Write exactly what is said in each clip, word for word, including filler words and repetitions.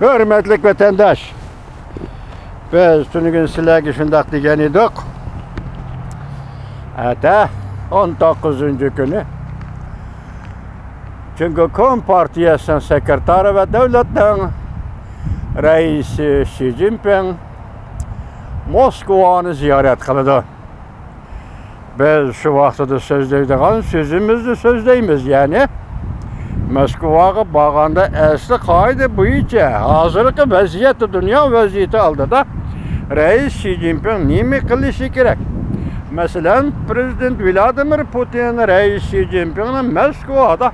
ھۆرمەتلىك ۋەتەنداش، بىز تۈنۈگۈن سىلەرگە شۇنداق دېگەن ئىدۇق. ئەتە، ئون توققۇزىنچى كۈنى جۇڭگو كومپارتىيەسىنىڭ سېكرېتارى ۋە دۆلەتنىڭ رەئىسى شى جىنپىڭ موسكۋانى زىيارەت قىلىدۇ. بىز شۇ ۋاقتىدا سۆزلەيدىغان سۆزىمىزنى سۆزلەيمىز، يەنى موسكۋاغا بارغاندا ئەسلى قائىدە بويىچە ھازىرقى ۋەزىيەتتە، دۇنيا ۋەزىيىتى ئالدىدا رەئىس شى جىنپىڭ نېمە قىلىشى كېرەك؟ مەسىلەن، پىرېزىدېنت ۋلادىمىر پۇتىن رەئىس شى جىنپىڭنى موسكۋادا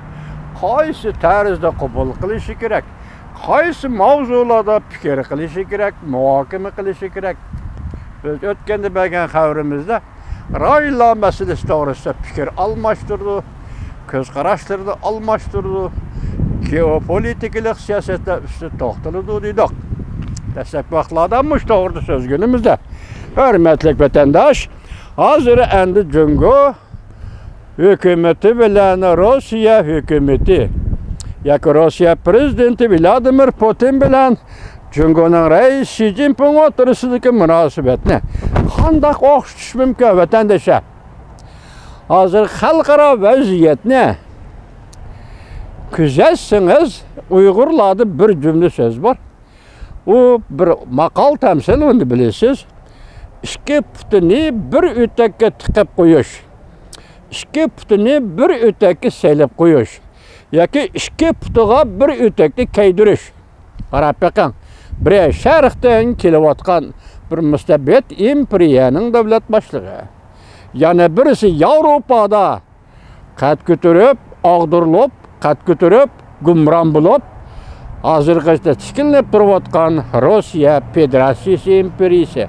قايسى تەرزدە قوبۇل قىلىشى كېرەك؟ قايسى ماۋزۇلاردا پىكىر قىلىشى كېرەك، مۇھاكىمە قىلىشى كېرەك؟ بىز ئۆتكەندە بەرگەن خەۋىرىمىزدە رايونلار مەسىلىسى توغرىسىدا پىكىر ئالماشتۇرىدۇ، كۆز قاراشلىرىنى ئالماشتۇرىدۇ، گېئوپولىتىكىلىق سىياسەتلەر ئۈستىدە توختىلىدۇ دېدۇق. دەسلەپكى ۋاقىتلاردا مۇشۇ توغرىدا سۆزلىگىنىمىزدە، ھۆرمەتلىك ۋەتەنداش، ھازىر ئەمدى جۇڭگو ھۆكۈمىتى بىلەن روسىيە ھۆكۈمىتى ياكى روسىيە پىرېزىدېنتى ۋلادىمىر پۇتىن بىلەن جۇڭگونىڭ رەئىسى شى جىنپىڭ ئوتتۇرىسىدىكى مۇناسىۋەتنى قانداق ئوخشىتىش مۇمكىن، ۋەتەندەشلەر؟ ھازىر خەلقئارا ۋەزىيەتنى كۆزەتسىڭىز، ئۇيغۇرلاردا بىر جۈملە سۆز بار. ئۇ بىر ماقال تەمسىل، ئۇنى بىلىسىز. ئىككى پۇتىنى بىر ئۆتەككە تىقىپ قويۇش، ئىككى پۇتىنى بىر ئۆتەككە سېلىپ قويۇش ياكى ئىككى پۇتىغا بىر ئۆتەكنى كىيدۈرۈش. قاراپ بېقىڭ، بىرى شەرقتىن كېلىۋاتقان بىر مۇستەبىت ئىمپېرىيەنىڭ دۆلەت باشلىقى، يەنە بىرسى ياۋروپادا قەد كۆتۈرۈپ، ئاغدۇرۇلۇپ، قەد كۆتۈرۈپ، گۇمران بولۇپ، ھازىرغىچە تىكلىنىپ تۇرۇۋاتقان روسىيە فېدېراتسىيىسى ئىمپېرىيىسى.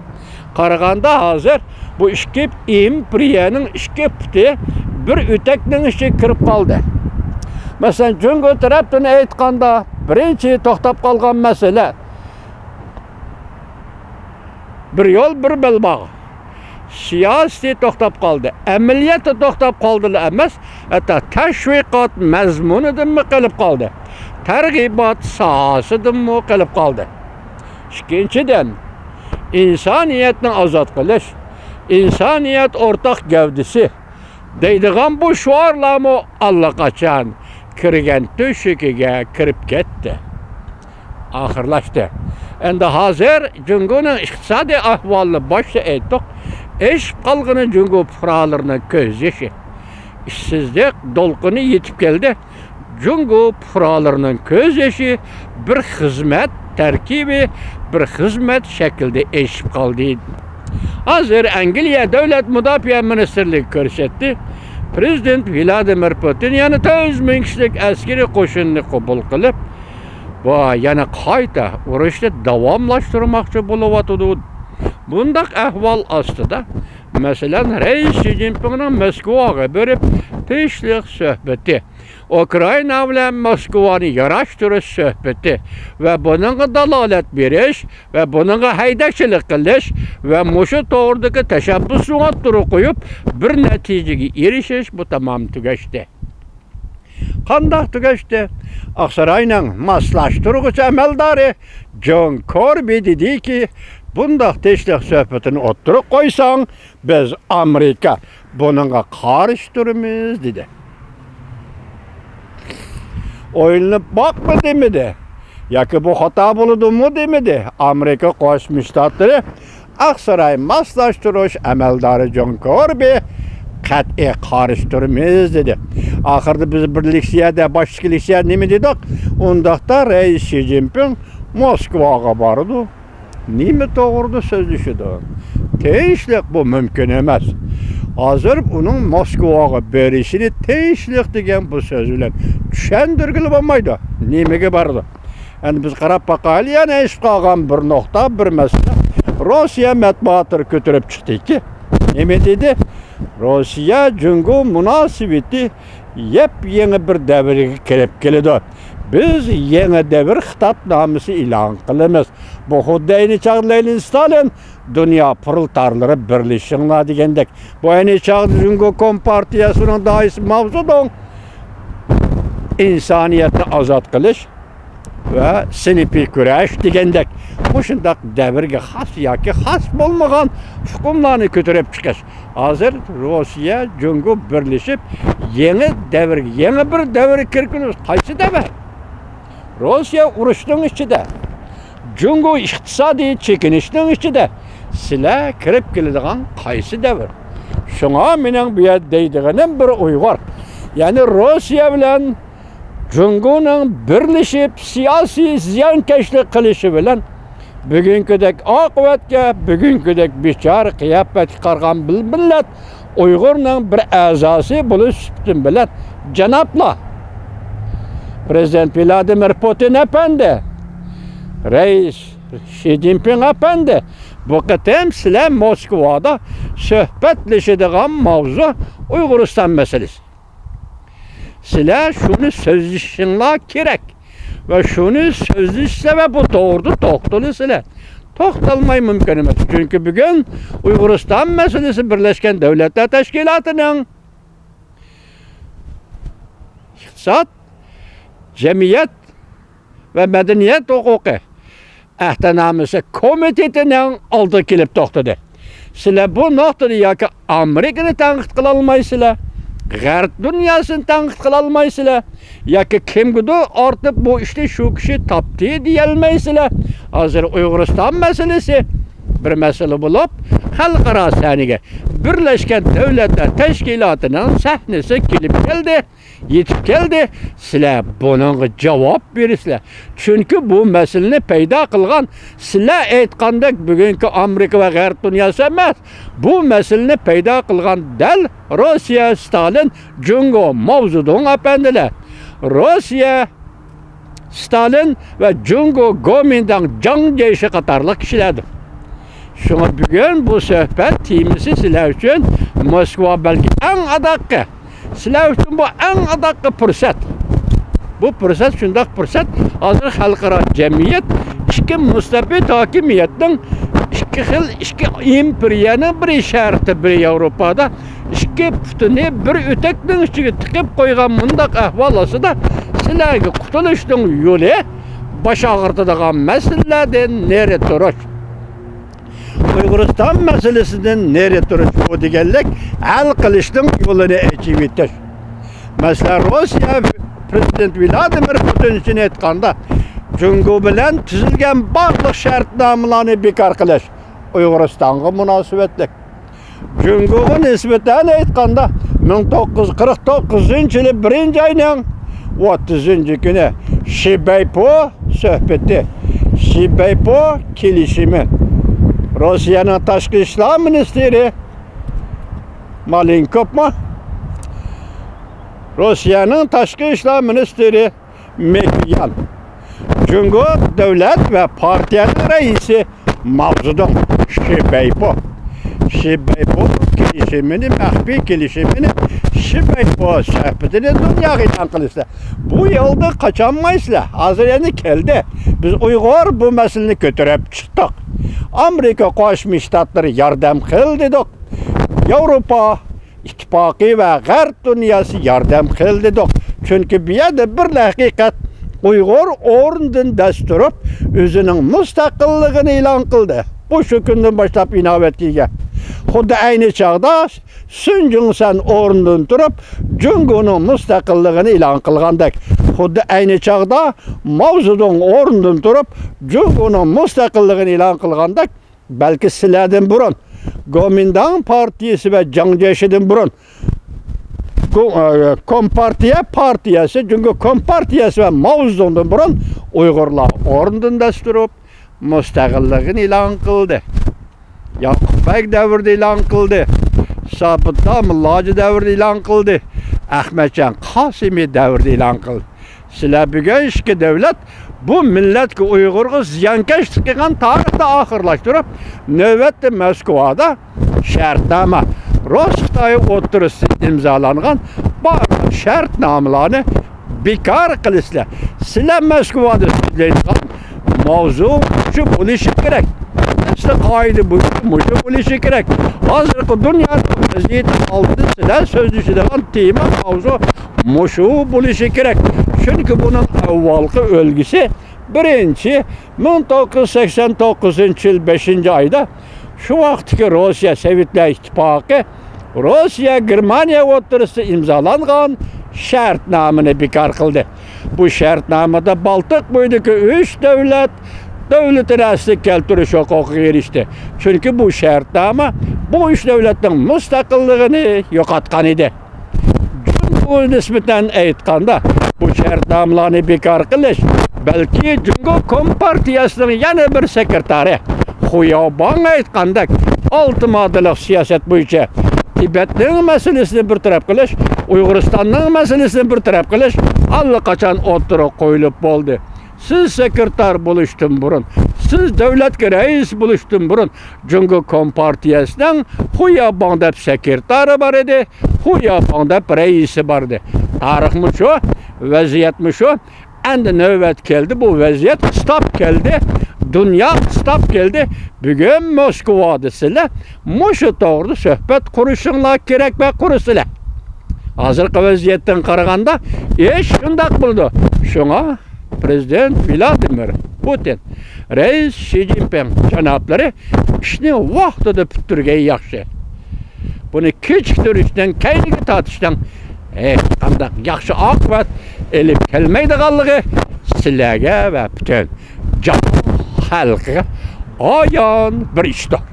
قارىغاندا، ھازىر بۇ ئىككى ئىمپېرىيەنىڭ ئىككى پۇتى بىر ئۆتەكنىڭ ئىچىگە كىرىپ قالدى. مەسىلەن، جۇڭگو تەرەپتىن ئېيتقاندا، بىرىنچى توختاپ قالغان مەسىلە، بىر يول، بىر بەلباغ. سىياسىتى توختاپ قالدى، ئەمەلىيەتتە توختاپ قالدىلا ئەمەس، ھەتتا تەشۋىقات مەزمۇنىدىنمۇ قېلىپ قالدى، تەرغىبات ساھەسىدىنمۇ قېلىپ قالدى. ئىككىنچىدىن، ئىنسانىيەتنى ئازاد قىلىش، ئىنسانىيەت ئورتاق گەۋدىسى دەيدىغان بۇ شوئارلارمۇ ئاللىقاچان كىرگەن تۆشۈكىگە كىرىپ كەتتى. ئاخىرلاشتى. ئەمدى ھازىر جۇڭگونىڭ ئىقتىسادىي ئەھۋالىنى باشتا ئېيتتۇق. ئېشىپ قالغىنى جۇڭگو پۇقرالىرىنىڭ كۆز يېشى. ئىشسىزلىق دولقۇنى يېتىپ كەلدى. جۇڭگو پۇقرالىرىنىڭ كۆز يېشى بىر خىزمەت تەركىبى، بىر خىزمەت شەكلىدە ئېشىپ قالدى. ھازىر ئەنگلىيە دۆلەت مۇداپىئە مىنىستىرلىكى كۆرسەتتى. پىرېزىدېنت ۋلادىمىر پۇتىن يەنە تۆت يۈز مىڭ كىشىلىك ئەسكىرىي قوشۇننى قوبۇل قىلىپ، ۋە يەنە قايتا ئۇرۇشنى داۋاملاشتۇرماقچى بولۇۋاتىدۇ. بۇنداق ئەھۋال ئاستىدا، مەسىلەن، رەئىس شى جىنپىڭنىڭ موسكۋاغا بېرىپ تىنچلىق سۆھبىتى، ئۇكرائىنا بىلەن موسكۋانى ياراشتۇرۇش سۆھبىتى ۋە بۇنىڭغا دالالەت بېرىش ۋە بۇنىڭغا ھەيدەكچىلىك قىلىش ۋە مۇشۇ توغرىدىكى تەشەببۇسنى ئوتتۇرىغا قويۇپ، بىر نەتىجىگە ئېرىشىش، بۇ تامام تۈگەشتى. قانداق تۈگەشتى؟ ئاقساراينىڭ ماسلاشتۇرغۇچى ئەمەلدارى جون كوربى دېدىكى، بۇنداق تىنچلىق سۆھبىتىنى ئوتتۇرىغا قويساڭ، بىز، ئامېرىكا، بۇنىڭغا قارشى تۇرىمىز، دېدى. ئويلىنىپ باقما دېمىدى ياكى بۇ خاتا بولىدۇمۇ دېمىدى. ئامېرىكا قوشما شتاتلىرى ئاقساراي ماسلاشتۇرۇش ئەمەلدارى جون كوربى قەتئىي قارشى تۇرىمىز، دېدى. ئاخىرىدا بىز بىر لېكسىيەدە، باشتىكى لېكسىيەدە نېمە دېدۇق؟ ئۇنداقتا رەئىس شى جىنپىڭ موسكۋاغا بارىدۇ. نېمە توغرىدا سۆزلىشىدۇ؟ تىنچلىق بۇ مۇمكىن ئەمەس. ھازىر ئۇنىڭ موسكۋاغا بېرىشىنى تىنچلىق دېگەن بۇ سۆز بىلەن چۈشەندۈرگىلى بولمايدۇ. نېمىگە بارىدۇ؟ ئەمدى بىز قاراپ باقايلى، يەنە ئېشىپ قالغان بىر نۇقتا، بىر مەسىلە. روسىيە مەتبۇئاتلىرى كۆتۈرۈپ چىقتىكى، نېمە دېدى؟ روسىيە جۇڭگو مۇناسىۋىتى يەپ-يېڭى بىر دەۋرگە كىرىپ كېلىدۇ. بىز يېڭى دەۋر خىتابنامىسى ئېلان قىلىمىز. بۇ خۇددى ئەينى چاغدا لېنىن، ستالىن، دۇنيا پرولېتارلىرى بىرلىشىڭلار دېگەندەك. بۇ ئەينى چاغدا جۇڭگو كومپارتىيەسىنىڭ دائىرىسى ماۋزېدۇڭ، ئىنسانىيەتنى ئازاد قىلىش، ۋە سىنىپىي كۈرەش دېگەندەك مۇشۇنداق دەۋرگە خاس ياكى خاس بولمىغان ئۇقۇملارنى كۆتۈرۈپ چىقىش. ھازىر روسىيە، جۇڭگو بىرلىشىپ يېڭى دەۋرگە، يېڭى بىر دەۋرگە كىرگىنىمىز قايسى دەۋر؟ روسىيە ئۇرۇشنىڭ ئىچىدە، جۇڭگو ئىقتىسادىي چېكىنىشنىڭ ئىچىدە، سىلەر كىرىپ كېلىدىغان قايسى دەۋر؟ شۇڭا مېنىڭ بۇ يەردە دەيدىغىنىم بىر ئۇيغۇر، يەنى روسىيە بىلەن جۇڭگونىڭ بىرلىشىپ سىياسىي زىيانكەشلىك قىلىشى بىلەن بۈگۈنكىدەك ئاقىۋەتكە، بۈگۈنكىدەك بىچارە قىياپەتكە قالغان بىر مىللەت ئۇيغۇرنىڭ بىر ئەزاسى بولۇش سۈپىتىم بىلەن، جانابلار، پىرېزىدېنت ۋلادىمىر پۇتىن ئەپەندى، رەئىس شى جىنپىڭ ئەپەندى، بۇ قېتىم سىلەر موسكۋادا سۆھبەتلىشىدىغان ماۋزۇ ئۇيغۇرىستان مەسىلىسى. سىلەر شۇنى سۆزلىشىشىڭلار كېرەك ۋە شۇنى سۆزلىشىشلەر ۋە بۇ توغرىدا توختىلىسىلەر. توختالماي مۇمكىن ئەمەس. چۈنكى بۈگۈن ئۇيغۇرىستان مەسىلىسى بىرلەشكەن دۆلەتلەر تەشكىلاتىنىڭ ئىقتىساد، جەمئىيەت ۋە مەدەنىيەت ھوقۇقى ئەھدىنامىسى كومىتېتىنىڭ ئالدىغا كېلىپ توختىدى. سىلەر بۇ نۇقتىدا ياكى ئامېرىكىنى تەنقىد قىلالمايسىلەر، غەرب دۇنياسىنى تەنقىد قىلالمايسىلەر، ياكى كىمگىدۇر ئارتىپ بۇ ئىشنى شۇ كىشى تاپتى دېيەلمەيسىلەر. ھازىر ئۇيغۇرىستان مەسىلىسى بىر مەسىلە بولۇپ، خەلقئارا سەھنىگە بىرلەشكەن دۆلەتلەر تەشكىلاتىنىڭ سەھنىسىگە كېلىپ كەلدى. يېتىپ كەلدى. سىلەر بۇنىڭغا جاۋاب بېرىسىلەر. چۈنكى بۇ مەسىلىنى پەيدا قىلغان، سىلەر ئېيتقاندەك بۈگۈنكى ئامېرىكا ۋە غەرب دۇنياسى ئەمەس. بۇ مەسىلىنى پەيدا قىلغان دەل روسىيە، ستالىن، جۇڭگو، ماۋزېدۇڭ ئەپەندىلەر. روسىيە، ستالىن ۋە جۇڭگو گومىنداڭ جاڭ جيېشى قاتارلىق كىشىلەردۇر. شۇڭا بۈگۈن بۇ سۆھبەت تېمىسى سىلەر ئۈچۈن موسكۋا بەلكى ئەڭ ئاداققى، سىلەر ئۈچۈن بۇ ئەڭ ئاداققى پۇرسەت. بۇ پۇرسەت شۇنداق پۇرسەت، ھازىر خەلقئارا جەمئىيەت ئىككى مۇستەبىت ھاكىمىيەتنىڭ ئىككى خىل، ئىككى ئىمپېرىيەنىڭ، بىرى شەرقتە، بىرى ياۋروپادا، ئىككى پۇتىنى بىر ئۆتەكنىڭ ئىچىگە تىقىپ قويغان مۇنداق ئەھۋال ئاستىدا سىلەرگە قۇتۇلۇشنىڭ يولى باش ئاغرىتىدىغان مەسىلىلەردىن نېرى تۇرۇش. ئۇيغۇرىستان مەسىلىسىدىن نېرى تۇرۇش، بۇ دېگەنلىك ھەل قىلىشنىڭ يولىنى ئېچىۋېتىش. مەسىلەن، روسىيە پىرېزىدېنت ۋلادىمىر پۇتىن ئۈچۈن ئېيتقاندا، جۇڭگو بىلەن تۈزۈلگەن بارلىق شەرتنامىلەرنى بىكار قىلىش ئۇيغۇرىستانغا مۇناسىۋەتلىك. جۇڭگوغا نىسبەتەن ئېيتقاندا، مىڭ توققۇز يۈز قىرىق توققۇزىنچى يىلى بىرىنچى ئاينىڭ ئوتتۇزىنچى كۈنى شىبەيپو سۆھبىتى، شىبەيپو كېلىشىمى، روسىيەنىڭ تاشقى ئىشلار مىنىستىرى مالېنكوفمۇ، روسىيەنىڭ تاشقى ئىشلار مىنىستىرى مېكيان، جۇڭگو دۆلەت ۋە پارتىيەنىڭ رەئىسى ماۋزېدۇڭ، شىبەيپو، شىبەيپو كېلىشىمىنى، مەخپىي كېلىشىمىنى، شىبەيپو سۆھبىتىنى دۇنياغا ئېلان قىلىسىلەر. بۇ يولدا قاچالمايسىلەر. ھازىر ئەمدى كەلدى. بىز ئۇيغۇر بۇ مەسىلىنى كۆتۈرۈپ چىقتۇق. ئامېرىكا قوشما شتاتلىرى ياردەم قىل دېدۇق. ياۋروپا ئىتتىپاقى ۋە غەرب دۇنياسى ياردەم قىل دېدۇق. چۈنكى بۇ يەردە بىرلا ھەقىقەت، ئۇيغۇر ئورنىدىن دەس تۇرۇپ، ئۆزىنىڭ مۇستەقىللىقىنى ئېلان قىلدى. بۇ شۇ كۈندىن باشلاپ ئىناۋەتكە ئىگە. خۇددى ئەينى چاغدا سۈن جۇڭسەن ئورنىدىن تۇرۇپ، جۇڭگونىڭ مۇستەقىللىقىنى ئېلان قىلغاندەك، خۇددى ئەينى چاغدا ماۋزېدۇڭ ئورنىدىن تۇرۇپ، جۇڭگونىڭ مۇستەقىللىقىنى ئېلان قىلغاندەك، بەلكى سىلەردىن بۇرۇن، گومىنداڭ پارتىيىسى ۋە جاڭ جيېشىدىن بۇرۇن، گو-، ئە، كومپارتىيە پارتىيەسى، جۇڭگو كومپارتىيەسى ۋە ماۋزېدۇڭدىن بۇرۇن ئۇيغۇرلار ئورنىدىن دەس تۇرۇپ، مۇستەقىللىقىنى ئېلان قىلدى. ياقۇپ بەگ دەۋرىدە ئېلان قىلدى. سابىت داموللاجى دەۋرىدە ئېلان قىلدى. ئەخمەتجان قاسىمى دەۋرىدە ئېلان قىلدى. سىلەر بۈگۈن ئىككى دۆلەت بۇ مىللەتكە، ئۇيغۇرغا زىيانكەشلىك قىلغان تارىختا ئاخىرلاشتۇرۇپ، نۆۋەتتە موسكۋادا شەرتنامە، رۇس خىتاي ئوتتۇرىسىدا ئىمزالانغان بارلىق شەرتنامىلارنى بىكار قىلىسىلەر. سىلەر موسكۋادا سۆزلەيدىغان ماۋزۇ شۇ بولۇشى كېرەك. ئەسلى قائىدە بۇ، مۇشۇ بولۇشى كېرەك. ھازىرقى دۇنيانىڭ ۋەزىيىتى ئالدىدا سىلەر سۆزلىشىدىغان تېما، ماۋزۇ مۇشۇ بولۇشى كېرەك. چۈنكى بۇنىڭ ئەۋۋالقى ئۈلگىسى بىرىنچى، مىڭ توققۇز يۈز سەكسەن توققۇزىنچى يىل بەشىنچى ئايدا شۇ ۋاقىتتىكى روسىيە سوۋېتلار ئىتتىپاقى روسىيە، گېرمانىيە ئوتتۇرىسىدا ئىمزالانغان شەرتنامىنى بىكار قىلدى. بۇ شەرتنامىدا بالتىق بويىدىكى ئۈچ دۆلەت دۆلىتىنى ئەسلىگە كەلتۈرۈش ھوقۇقىغا ئېرىشتى. چۈنكى بۇ شەرتنامە بۇ ئۈچ دۆلەتنىڭ مۇستەقىللىقىنى يوقاتقان ئىدى. جۇڭگوغا نىسبەتەن ئېيتقاندا، بۇ شەرتنامىلەرنى بىكار قىلىش بەلكى جۇڭگو كومپارتىيەسىنىڭ يەنە بىر سېكرېتارى خۇياۋباڭ ئېيتقاندەك، ئالتە ماددىلىق سىياسەت بويىچە تىبەتنىڭ مەسىلىسىنى بىر تەرەپ قىلىش، ئۇيغۇرىستاننىڭ مەسىلىسىنى بىر تەرەپ قىلىش ئاللىقاچان ئوتتۇرىغا قويۇلۇپ بولدى. سىز سېكرېتار بولۇشتىن بۇرۇن، سىز دۆلەتكە رەئىس بولۇشتىن بۇرۇن، جۇڭگو كومپارتىيەسىنىڭ خۇياۋباڭ دەپ سېكرېتارى بار ئىدى، خۇياۋباڭ دەپ رەئىسى بار ئىدى. تارىخمۇ شۇ، ۋەزىيەتمۇ شۇ. ئەمدى نۆۋەت كەلدى، بۇ ۋەزىيەت قىستاپ كەلدى، دۇنيا قىستاپ كەلدى. بۈگۈن موسكۋادا سىلەر مۇشۇ توغرىدا سۆھبەت قۇرۇشۇڭلار كېرەك ۋە قۇرۇسىلەر. ھازىرقى ۋەزىيەتتىن قارىغاندا ئىش شۇنداق بولىدۇ. شۇڭا پرېزىدېنت ۋلادىمىر پۇتىن، رەئىس شى جىنپىڭ جانابلىرى ئىشنى ۋاقتىدا پۈتتۈرگەن ياخشى. بۇنى كېچىكتۈرۈشنىڭ، كەينىگە تارتىشنىڭ ھېچقانداق ياخشى ئاقىۋەت ئېلىپ كەلمەيدىغانلىقى سىلەرگە ۋە پۈتۈن جاھان خەلقىگە ئايان بىر ئىشتۇر.